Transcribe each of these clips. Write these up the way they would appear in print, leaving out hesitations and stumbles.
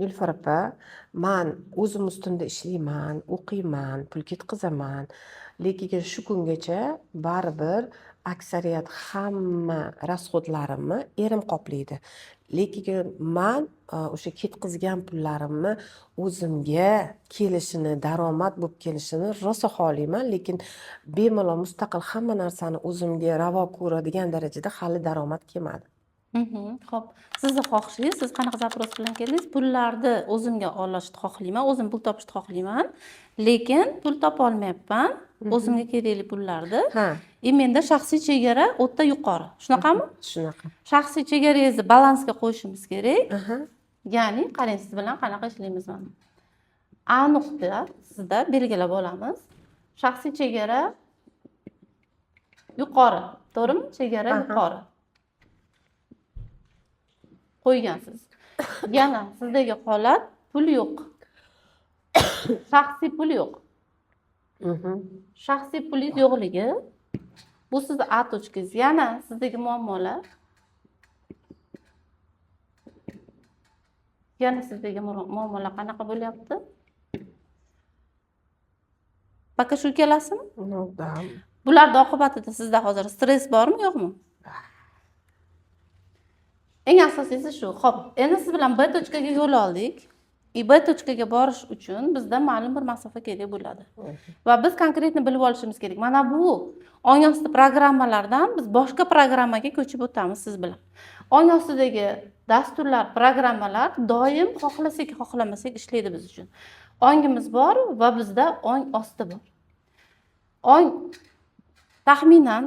Nilufar opa, man o'zim ustimda ishlayman, o'qiyman, pul ketkazaman, lekin shu kungacha baribir aksariyat hamma расход larimni erim qoplaydi. Lekin man o'sha ketkazgan pullarimni o'zimga kelishini, daromad bo'lib kelishini rosa xohlayman, lekin bemalol mustaqil hamma narsani o'zimga ravo ko'radigan darajada hali daromad kelmadi. Xo'p, sizni xohishingiz, siz qanaqa запрос bilan keldingiz? Pullarni o'zimga olishni xohlayman, o'zim pul topishni xohlayman, lekin pul topolmayapman o'zimga kerakli pullarni. И menda shaxsiy chegara o'ta yuqori. Shunaqami? Shunaqa. Shaxsiy chegarangizni balansga qo'yishimiz kerak. Ya'ni qarang, siz bilan qanaqa ishlaymiz mana. A nuqta sizda belgilab olamiz. Shaxsiy chegara yuqori, to'g'rimi? Chegara yuqori. Qo'ygansiz. Yana sizdagi holat, pul yo'q. Shaxsiy pul yo'q. Shaxsiy pulingiz yo'qligi, bu sizni A точка ngiz. Yana sizdagi muammolar. Yana sizdagi muammolar qanaqa bo'lyapti? Пока shu ikkalasimi? Ну да. Bularni oqibatida sizda hozir stress bormi, yo'qmi? Eng asosiysi shu. Xo'p, endi siz bilan B точка ga yo'l oldik. И B точка ga borish uchun bizda ma'lum bir masofa kerak bo'ladi. Va biz конкретно bilib olishimiz kerak. Mana bu ong osti programmalardan biz boshqa programmaga ko'chib o'tamiz siz bilan. Ong ostidagi dasturlar, programmalar doim xohlasak, xohlamasak ishlaydi biz uchun. Ongimiz bor va bizda ong osti bor. Ong taxminan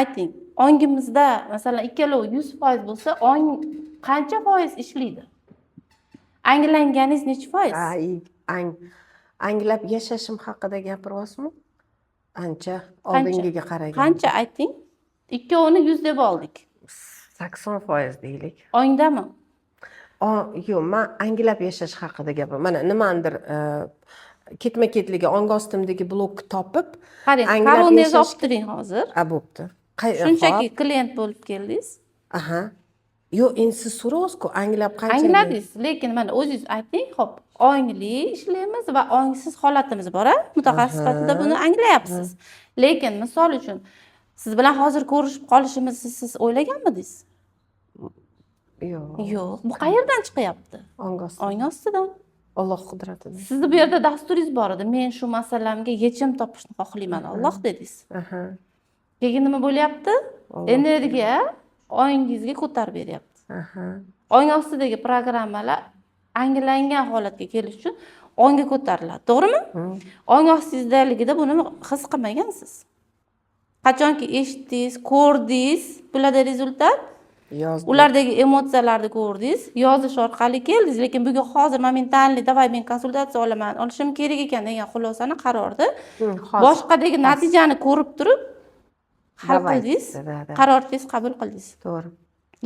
ayting, ongimizda masalan ikkalovi 100% bo'lsa, ong qancha foiz ishlaydi? Anglanganingiz nechi foiz? Anglab yashashim haqida gapiryapsizmi? Ancha Qancha? oldingiga qaraganda. Qancha ayting? Ikkovini 100 deb oldik. 80% deylik. Ongdami? Yo'q, man anglab yashash haqida gapiraman. Mana nimanidir ketma-ketligi ong ostimdagi blokni topib, Qarang, anglab koronangizni yashash olib turing hozir. A, bo'pti. Shunchaki Xo'p. klient bo'lib keldingiz. Aha. Yo'q, endi siz so'rayapsiz-ku, anglab qancha Angladingiz, lekin mana o'zingiz ayting, xo'p, ongli ishlaymiz va ongsiz holatimiz bor, a? Mutaxassis sifatida buni anglayapsiz. Lekin misol uchun siz bilan hozir ko'rishib qolishimizni siz o'ylaganmidingiz? Yo'q. Yo'q. Bu qayerdan chiqyapti? Ong osti. Ong ostidan. Alloh qudratidan. Sizni bu yerda dasturingiz bor edi. Men shu masalamga yechim topishni xohlayman, Alloh dedingiz. Keyin nima bo'lyapti? Alloh. Energiya ongingizga ko'tarib beryapti. Ong ostidagi programmalar anglangan holatga kelish uchun ongga ko'tariladi, to'g'rimi? Ong ostingizdaligida buni his qilmagansiz. Qachonki eshitdingiz, ko'rdingiz, bularda результат, Yozdim. ulardagi emotsiyalarni ko'rdingiz, yozish orqali keldingiz, lekin bugun hozir моментальный давай men konsultatsiya olaman, olishim kerak ekan degan xulosani, qarorni Hozir. boshqadagi natijani ko'rib turib hal Давай. qildingiz, Да, да. qaror tez qabul qildingiz. To'g'ri.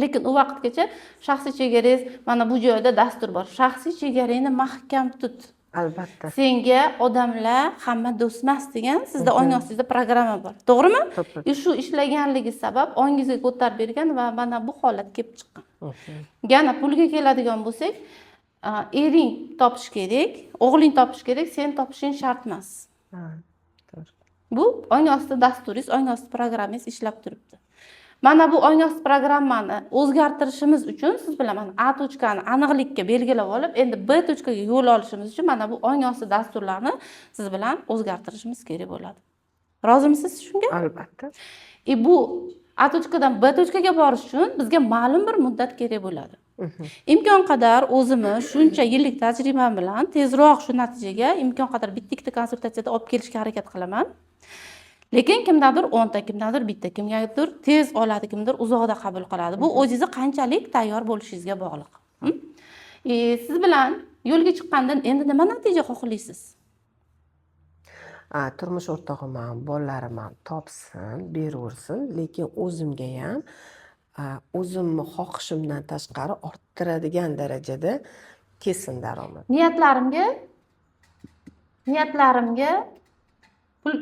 Lekin u vaqtgacha shaxsiy chegarangiz, mana bu joyda dastur bor. Shaxsiy chegarangni mahkam tut. Albatta. Senga odamlar hamma do'st emas degan sizda ong ostingizda programma bor. To'g'rimi? To'g'ri. И shu ishlaganligi sabab ongingizga ko'tarib bergan va mana bu holat kelib chiqqan. Yana pulga keladigan bo'lsak, ering topish kerak, o'g'ling topish kerak, sen topishing shart emas. Ha, to'g'ri. Bu ong osti dasturingiz, ong osti programmangiz ishlab turibdi. Mana bu ong osti programmani o'zgartirishimiz uchun siz bilan mana A точка ni aniqlikka belgilab olib, endi B точка ga yo'l olishimiz uchun mana bu ong osti dasturlarni siz bilan o'zgartirishimiz kerak bo'ladi. Rozimisiz shunga? Albatta. И bu A точка dan B точка ga borish uchun bizga ma'lum bir muddat kerak bo'ladi. Imkon qadar o'zimni shuncha yillik tajribam bilan tezroq shu natijaga imkon qadar bitta ikkita konsultatsiyada olib kelishga harakat qilaman. Lekin kimdandir 10 ta, kimdandir bitta, kimgadir tez oladi, kimdir uzoqda qabul qiladi. Bu o'zingizni qanchalik tayyor bo'lishingizga bog'liq. Siz bilan yo'lga chiqqandan endi nima natija xohlaysiz? Turmush o'rtog'im ham, bolalarim ham topsin, beraversin, lekin o'zimga ham o'zimni xohishimdan tashqari orttiradigan darajada kelsin daromad. Niyatlarimga pul,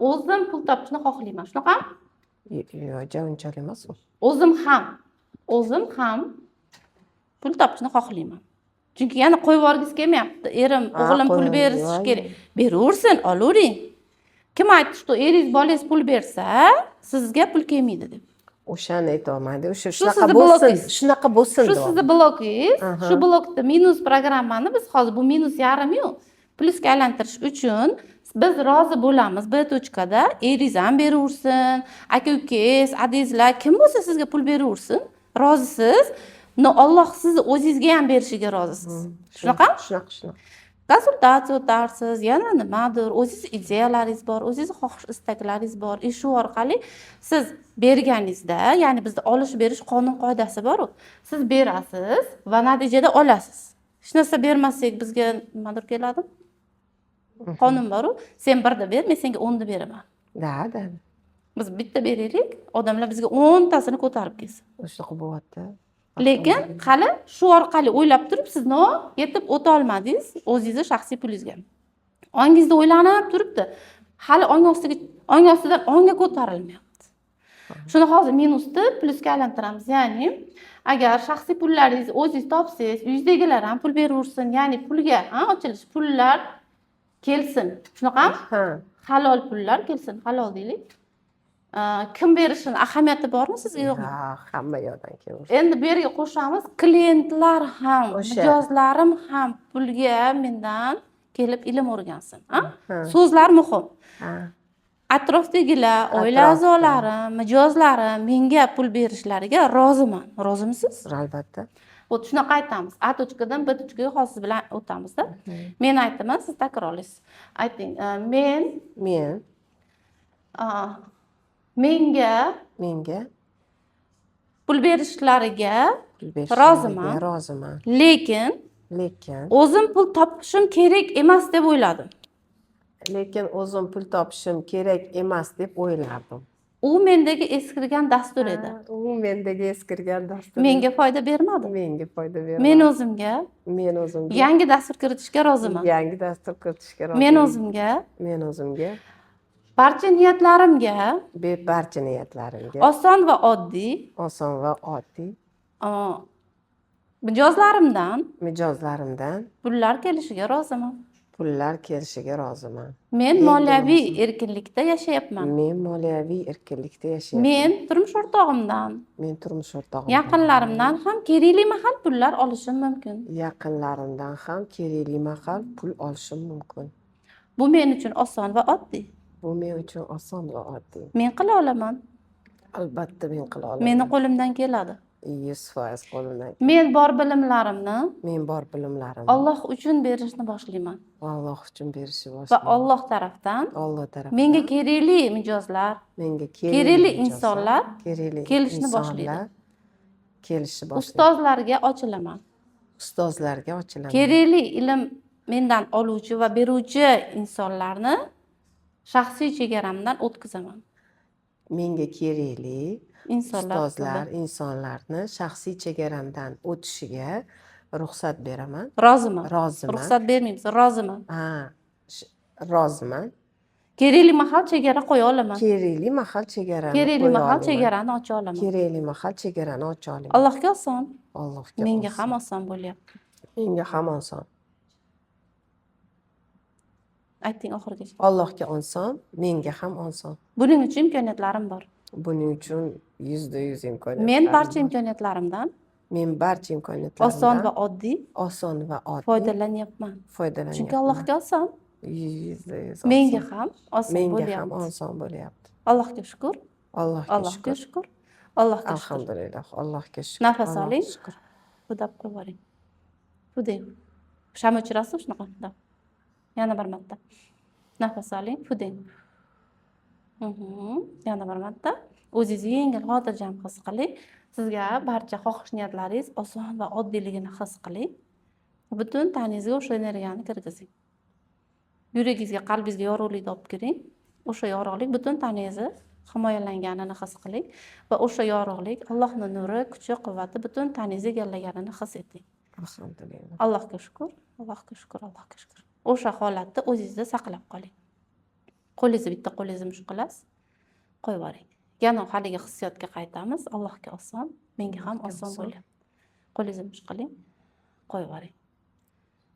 o'zim pul topishni xohlayman. Shunaqami? Yo'q, unchalik emas u. O'zim ham Pul topishni xohlayman. Chunki yana qo'yib yuborgisi kelmayapti. Erim, o'g'lim pul berishi kerak. Beraversin, olavering. Kim aytdi, что eringiz, bolangiz pul bersa, sizga pul kelmaydi deb? O'shani aytyapmanda, o'sha Shu shunaqa sizni bo'lsin, blokingiz. shunaqa bo'lsin. Shu sizni blokingiz. Shu blokda minus programmani biz hozir, bu minus yarmiyu plyusga aylantirish uchun biz rozi bo'lamiz. B точка da eringiz ham beraversin, aka ukangiz, adangizlar, kim bo'lsa sizga pul beraversin, rozisiz. Но Olloh sizni o'zingizga ham berishiga rozisiz. Shunaqa? Shunaqa, shunaqa. Konsultatsiya o'tarsiz, yana nimadir, o'zingizni ideyalaringiz bor, o'zingizni xohish istaklaringiz bor. И shu orqali siz berganingizda, ya'ni bizda olish berish qonun qoidasi boru, siz berasiz va natijada olasiz. Hech narsa bermasak, bizga nimadir keladimi? Qonun boru: sen birda ber, men senga 10ni beraman. Да. Biz bitta beraylik, odamlar bizga 10tasini ko'tarib kelsin. Shunaqa bo'lyapti. Lekin hali shu orqali o'ylab turib, siz no yetib o'ta olmadingiz o'zingizni shaxsiy pulingizga. Ongingizda o'ylanib turibdi, hali ong ostiga, ong ostidan ongga ko'tarilmayapti. Shuni hozir minusni plyusga aylantiramiz. Ya'ni agar shaxsiy pullaringizni o'zingiz topsangiz, uyingizdagilar ham pul beraversin, ya'ni pulga, ha, ochilish, pullar kelsin, shunaqami? Ha. Halol pullar kelsin, halol deylik. Kim berishini ahamiyati bormi sizga, yo'qmi? Ha, hamma yoqdan kelaversin. Endi bu yerga qo'shamiz: klientlar ham, O'sha. mijozlarim ham pulga mendan kelib ilm o'rgansin, a? Ha. So'zlar muhim. Ha. Atrofdagilar, oila Atrofda. a'zolarim, mijozlarim menga pul berishlariga roziman. Rozimisiz? Albatta. Вот shunaqa aytamiz. A точка dan B точка ga hozir siz bilan o'tamizda. Men aytaman, siz takrorlaysiz. Ayting, men Men menga menga pul berishlariga pul berishlariga roziman. Roziman. Lekin Lekin o'zim pul topishim kerak emas deb o'yladim. Lekin o'zim pul topishim kerak emas deb o'ylardim. U mendagi eskirgan dastur edi. Ha, u mendagi eskirgan dastur. Menga foyda bermadi. Menga foyda bermadi. Men o'zimga Men o'zimga yangi dastur kiritishga roziman. Yangi dastur kiritishga roziman. Men o'zimga Men o'zimga barcha niyatlarimga barcha niyatlarimga oson va oddiy oson va oddiy mijozlarimdan mijozlarimdan pullar kelishiga roziman. Pullar kelishiga roziman. Men Yangi moliyaviy erkinlikda yashayapman. Men moliyaviy erkinlikda yashayapman. Men turmush o'rtog'imdan, Men turmush o'rtog'imdan, yaqinlarimdan ham kerakli mahal pullar olishim mumkin. Yaqinlarimdan ham kerakli mahal pul olishim mumkin. Bu men uchun oson va oddiy. Bu men uchun oson va oddiy. Men qila olaman. Albatta, men qila olaman. Meni qo'limdan keladi. 100% qo'limdan. Men bor bilimlarimni Men bor bilimlarimni Alloh uchun berishni boshlayman. Alloh uchun berishni Va boshlayman. Alloh tarafdan Alloh tarafdan menga kerakli mijozlar, menga kerakli mijozlar, insonlar kerakli kelishni insonlar boshlaydi. Kelishni boshlaydi. Ustozlarga ochilaman. Ustozlarga ochilaman. Kerakli ilm mendan oluvchi va beruvchi insonlarni shaxsiy chegaramdan o'tkazaman. Menga kerakli Insonlar ustozlar, insonlarni shaxsiy chegaramdan o'tishiga ruxsat beraman. Roziman. Roziman. Ruxsat bermaymiz, roziman. Ha, roziman. Kerakli mahal chegara qo'ya olaman. Kerakli mahal chegarani Kerakli qo'ya mahal olaman. Chegarani ocha olaman. Kerakli mahal chegarani ocha olaman. Allohga oson. Allohga Menga oson. Ham oson bo'lyapti. Menga ham oson. Ayting oxirigacha. Allohga oson, menga ham oson. Buning uchun imkoniyatlarim bor. Buning uchun 100% imkoniyatlarim Men barcha bor. Imkoniyatlarimdan Men barcha imkoniyatlarimdan oson va oddiy oson va oddiy foydalanyapman. Foydalanyapman. Chunki Allohga oson. 100% Menga oson. Ham oson Menga ham bo'lyapti. Oson bo'lyapti. Allohga shukur. Allohga Allohga shukur. Shukur. Allohga shukur. Alhamdulillah. Allohga shukur. Nafas Allohga oling. shukur. Pudab qo'yib yuboring. Puding. Sham o'chirasiz shunaqa. Pudab. Yana bir marta. Nafas oling, puding. Yana bir marta. O'zingizni yengil, xotirjam his qiling. Sizga barcha xohish niyatlaringiz oson va oddiyligini his qiling. Butun tanangizga o'sha energiyani kirgizing. Yuragingizga, qalbingizga yorug'likni olib kiring. O'sha yorug'lik butun tanangizni himoyalanganini his qiling va o'sha yorug'lik, Allohning nuri, kuchi, quvvati butun tanangizni egallaganini his eting. Alhamdulillah. Allohga shukur, Allohga shukur, Allohga shukur. O'sha holatda o'zingizda saqlab qoling. Qo'lingizni, bitta qo'lingizni musht qilasiz, qo'yib yuboring. Yana haligi hissiyotga qaytamiz. Allohga oson, menga ham Allohga oson oson. Bo'lyapti. Qo'lingizni musht qiling, qo'yib yuboring.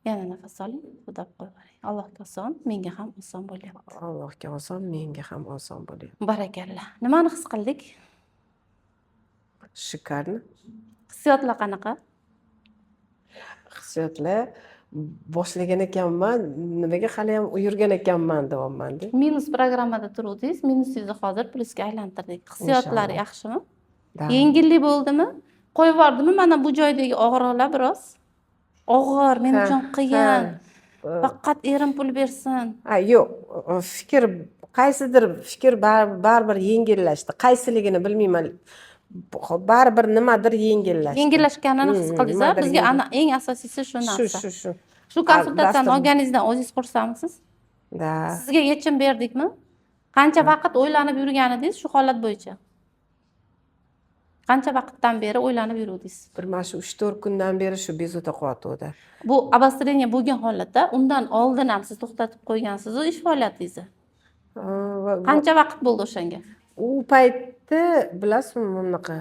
Yana nafas oling, puflab qo'yib yuboring. Allohga oson, menga ham oson bo'lyapti. Allohga oson, menga ham oson bo'lyapti. Barakalla. Nimani his qildik? Шикарно. Hissiyotlar qanaqa? Hissiyotlar, boshlagan ekanman, nimaga haliyam yurgan ekanman deyapmanda. Minus programmada turuvdingiz, minusingizni hozir plyusga aylantirdik. Hissiyotlar Inshaalloh. yaxshimi? Да. Yengillik bo'ldimi? Qo'yib yubordimi mana bu joydagi og'riqlar biroz? Og'ir, men uchun qiyin. Faqat erim pul bersin. Ha, yo'q, fikr, qaysidir fikr baribir yengillashdi. Qaysiligini bilmayman. Baribir nimadir yengillashdi. Yengillashganini his qildingiz, a? Nimadir Bizga yengil. ana eng asosiysi shu Shu, narsa. shu. Shu konsultatsiyani olganingizdan o'zingiz xursandmisiz? Да. Sizga yechim berdikmi? Qancha vaqt o'ylanib yurgan edingiz shu holat bo'yicha? Qancha vaqtdan beri o'ylanib yuruvdingiz? Bir mana shu 3-4 kundan beri shu bezovta qilyotgandi. Bu обострение bo'lgan holatda, undan oldin ham siz to'xtatib qo'ygansiz-u ish faoliyatingizni. Qancha vaqt bo'ldi o'shanga? U paytda, bilasizmi, bunaqa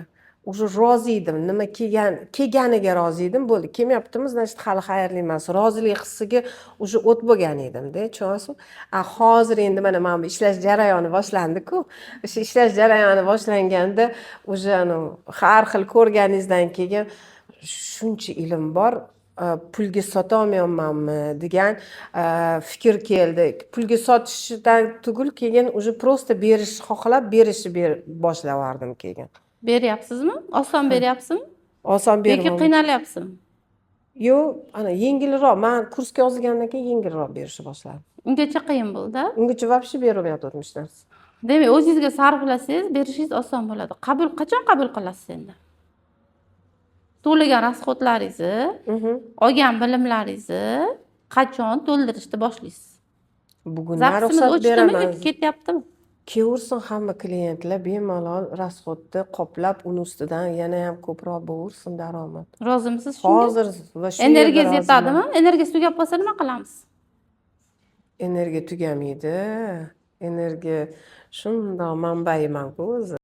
уже rozi edim. Nima kelgan, kelganiga rozi edim. Bo'ldi. Kelmayaptimi, значит, hali xayrli emas. Rozilik hissiga уже o't bo'lgan edimda, tushunasizmi? A hozir endi mana bu ishlash jarayoni boshlandi-ku. O'sha ishlash jarayoni boshlanganda уже har xil ko'rganingizdan keyin shuncha ilm bor, pulga sotolmayapmanmi degan fikr keldi. Pulga sotishdan tugul, keyin уже просто berish, xohlab berishni boshlavordim keyin. Beryapsizmi? Oson beryapsizmi? Oson Yoki bermayman. qiynalyapsizmi? Yo'q, ana yengilroq. Man kursga yozilgandan keyin yengilroq berishni boshladim. Ungacha qiyin bo'ldi, a? Ungacha вообще berolmayotgandim hech narsa. Demak, o'zingizga sarflasangiz, berishingiz oson bo'ladi. Qabul qachon qabul qilasiz endi? To'lagan расход laringizni, olgan bilimlaringizni qachon to'ldirishni boshlaysiz? Bugundan Запись imiz ruxsat o'chdimi beraman. yoki ketyaptimi? Kelaversin hamma klientlar, bemalol расход ni qoplab, uni ustidan yana ham ko'proq bo'laversin daromad. Rozimisiz shunga? Hozir va shu yerda Energiyangiz yetadimi? roziman. Energiya tugab qolsa nima qilamiz? Energiya tugamaydi. Energiya shundoq manbaiman-ku o'zi.